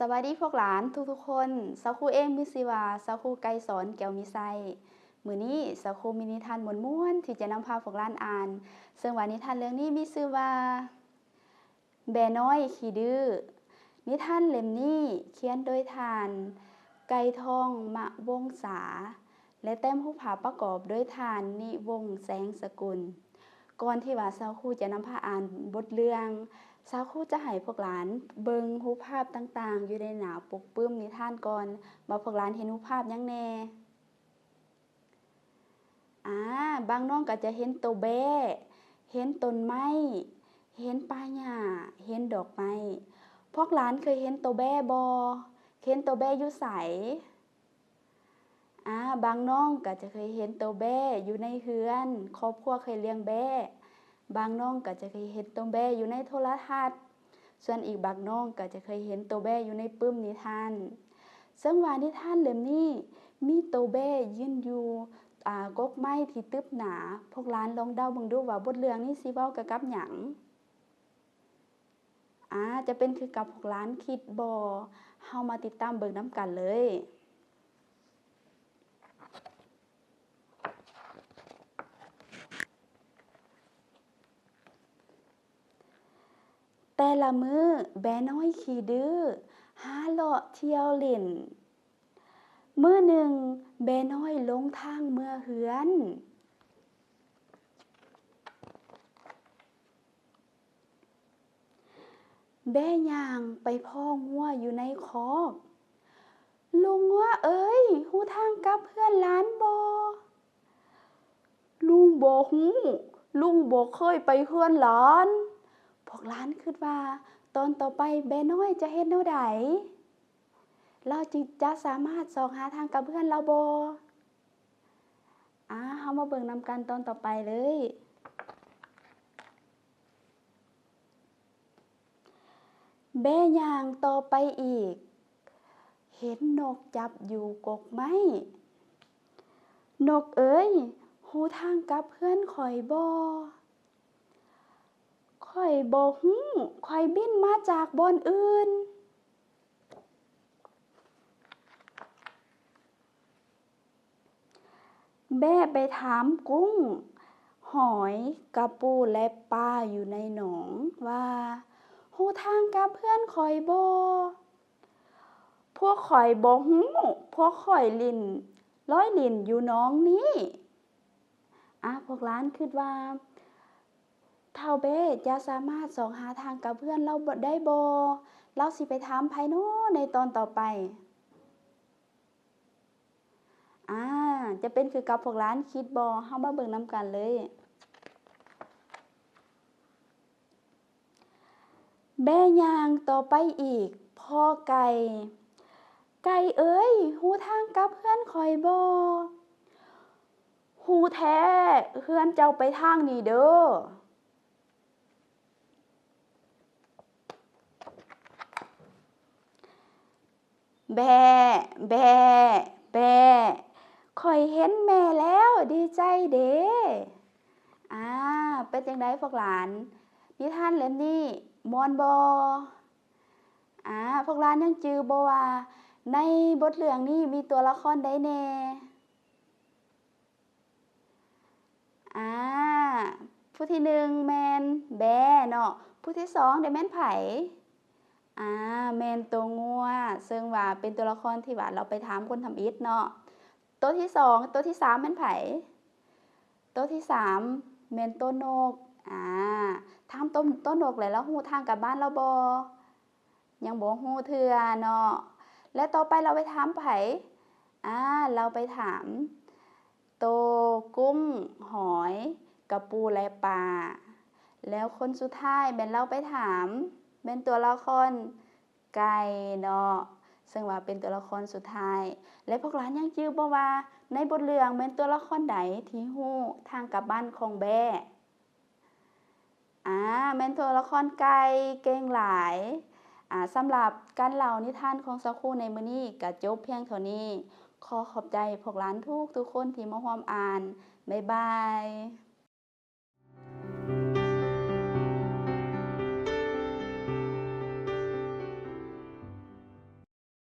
ສະບາຍດີພວກຫຼານທຸກໆຄົນ. ສາວຄູເອງມີຊື່ວ່າ ສາວຄູໄກສອນ ແກ້ວມີໄຊ. ມື້ນີ້ສາວຄູມີນິທານມ່ວນໆ ທີ່ຈະນຳພາພວກຫຼານອ່ານ, ເຊິ່ງວ່ານິທານເລື່ອງນີ້ມີຊື່ວ່າ ແບ້ນ້ອຍຂີ້ດື້. ນິທານເຫຼັ້ມນີ້ຂຽນໂດຍທ່ານ ໄກ່ທອງ ມະວົງສາ ແລະ ແຕ້ມຮູບພາບປະກອບໂດຍທ່ານ ນິວົງ ແສງສະກຸນ. ກ່ອນທີ່ວ່າສາວຄູຈະນຳພາອ່ານບົດເລື່ອງ, ສາວຄູຈະໃຫ້ພວກຫຼານເບິ່ງຮູບພາບຕ່າງໆຢູ່ໃນໜ້າປົກປຶ້ມນິທານກ່ອນ ວ່າພວກຫຼານເຫັນຮູບພາບຫຍັງແດ່. ອາ ບາງນ້ອງກໍຈະເຫັນໂຕແບ້, ເຫັນຕົ້ນໄມ້, ເຫັນປ່າຫຍ້າ, ເຫັນດອກໄມ້. ພວກຫຼານເຄີຍເຫັນໂຕແບ້ບໍ່? ເຫັນໂຕແບ້ຢູ່ໃສ? ອາ ບາງນ້ອງກໍຈະເຄີຍເຫັນໂຕແບ້ຢູ່ໃນເຮືອນ, ຄອບຄົວເຄີຍລ້ຽງແບ້. ບາງນ້ອງກໍຈະເຄີຍເຫັນໂຕແບ້ຢູ່ໃນໂທລະທັດ. ສ່ວນອີກບາງນ້ອງກໍຈະເຄີຍເຫັນໂຕແບ້ຢູ່ໃນປຶ້ມນິທານ. ເຊິ່ງວ່ານິທານເຫຼັ້ມນີ້ມີໂຕແບ້ຢືນຢູ່ ອາ ກົກໄມ້ທີ່ຕຶບໜາ. ພວກຫຼານລອງເດົາເບິ່ງດູວ່າບົດເລື່ອງນີ້ຊິເວົ້າກ່ຽວກັບຫຍັງ? ອາ ຈະເປັນຄືກັບພວກຫຼານຄິດບໍ່? ເຮົາມາຕິດຕາມເບິ່ງນຳກັນເລີຍ. ແຕ່ລະມື້ ແບ້ນ້ອຍຂີ້ດື້ຫາເລາະທ່ຽວຫຼິ້ນ. ມື້ໜຶ່ງ ແບ້ນ້ອຍຫຼົງທາງເມືອເຮືອນ. ແບ້ຍ່າງໄປພໍ້ງົວຢູ່ໃນຄອກ. ລຸງງົວເອີຍ, ຮູ້ທາງກັບເຮືອນຫຼານບໍ່? ລຸງບໍ່ຮູ້, ລຸງບໍ່ເຄີຍໄປເຮືອນຫຼານ. ພວກຫຼານຄິດວ່າຕອນຕໍ່ໄປແບ້ນ້ອຍຈະເຮັດແນວໃດ? ລາວຈະສາມາດຊອກຫາທາງກັບເຮືອນລາວບໍ່? ອາ ເຮົາມາເບິ່ງນຳກັນຕອນຕໍ່ໄປເລີຍ. ແບ້ຍ່າງຕໍ່ໄປອີກ, ເຫັນນົກຈັບຢູ່ກົກໄມ້. ນົກເອີຍ, ຮູ້ທາງກັບເຮືອນຂ້ອຍບໍ່? ຂ້ອຍບໍ່ຮູ້, ຂ້ອຍບິນມາຈາກບ່ອນອື່ນ. ແບ້ໄປຖາມກຸ້ງ, ຫອຍ, ກະປູ ແລະ ປາຢູ່ໃນໜອງວ່າ, ຮູ້ທາງກັບເຮືອນຂ້ອຍບໍ່? ພວກຂ້ອຍບໍ່ຮູ້, ພວກຂ້ອຍຫຼິ້ນ, ລອຍຫຼິ້ນຢູ່ໜອງນີ້. ອາ ພວກຫຼານຄິດວ່າ ທ້າວແບ້ຈະສາມາດຊອກຫາທາງກັບເຮືອນລາວໄດ້ບໍ່? ລາວຊິໄປຖາມໃຜນໍໃນຕອນຕໍ່ໄປ? ອາ ຈະເປັນຄືກັບພວກຫຼານຄິດບໍ່? ເຮົາມາເບິ່ງນຳກັນເລີຍ. ແບ້ຍ່າງຕໍ່ໄປອີກ, ພໍ້ໄກ່. ໄກ່ເອີຍ, ຮູ້ທາງກັບເຮືອນຂ້ອຍບໍ່? ຮູ້ແທ້, ເຮືອນເຈົ້າໄປທາງນີ້ເດີ້. ແບ້ ແບ້ ແບ້ ຂ້ອຍເຫັນແມ່ແລ້ວ ດີໃຈເດ້. ອາ ເປັນຈັ່ງໃດພວກຫຼານ? ນິທານເຫຼັ້ມນີ້ມ່ວນບໍ່? ອາ ພວກຫຼານຍັງຈື່ບໍ່ວ່າ ໃນບົດເລື່ອງນີ້ມີຕົວລະຄອນໃດແດ່? ອາ ຜູ້ທີໜຶ່ງແມ່ນແບ້ເນາະ, ຜູ້ທີສອງເດແມ່ນໃຜ? ອາ ແມ່ນໂຕງົວ, ເຊິ່ງວ່າເປັນຕົວລະຄອນທີ່ວ່າລາວໄປຖາມຄົນທຳອິດເນາະ. ໂຕທີສອງ ໂຕທີສາມແມ່ນໃຜ? ໂຕທີສາມແມ່ນໂຕນົກ. ອາ ຖາມໂຕ ໂຕນົກແລ້ວ ລາວຮູ້ທາງກັບບ້ານລາວບໍ່? ຍັງບໍ່ຮູ້ເທື່ອເນາະ. ແລະ ຕໍ່ໄປລາວໄປຖາມໃຜ? ອາ ລາວໄປຖາມໂຕກຸ້ງ, ຫອຍ, ກະປູ ແລະ ປາ. ແລ້ວຄົນສຸດທ້າຍແມ່ນລາວໄປຖາມ ແມ່ນຕົວລະຄອນໄກ່ເນາະ, ເຊິ່ງວ່າເປັນຕົວລະຄອນສຸດທ້າຍ. ແລະ ພວກຫຼານຍັງຈື່ບໍ່ວ່າ ໃນບົດເລື່ອງແມ່ນຕົວລະຄອນໃດທີ່ຮູ້ທາງກັບບ້ານຂອງແບ້? ອາ ແມ່ນຕົວລະຄອນໄກ່. ເກັ່ງຫຼາຍ. ອາ ສຳລັບການເລົ່ານິທານຂອງສາວຄູໃນມື້ນີ້ກະຈົບພຽງເທົ່ານີ້. ຂໍຂອບໃຈພວກຫຼານທຸກໆຄົນທີ່ມາຮ່ວມອ່ານ. ບາຍບາຍ.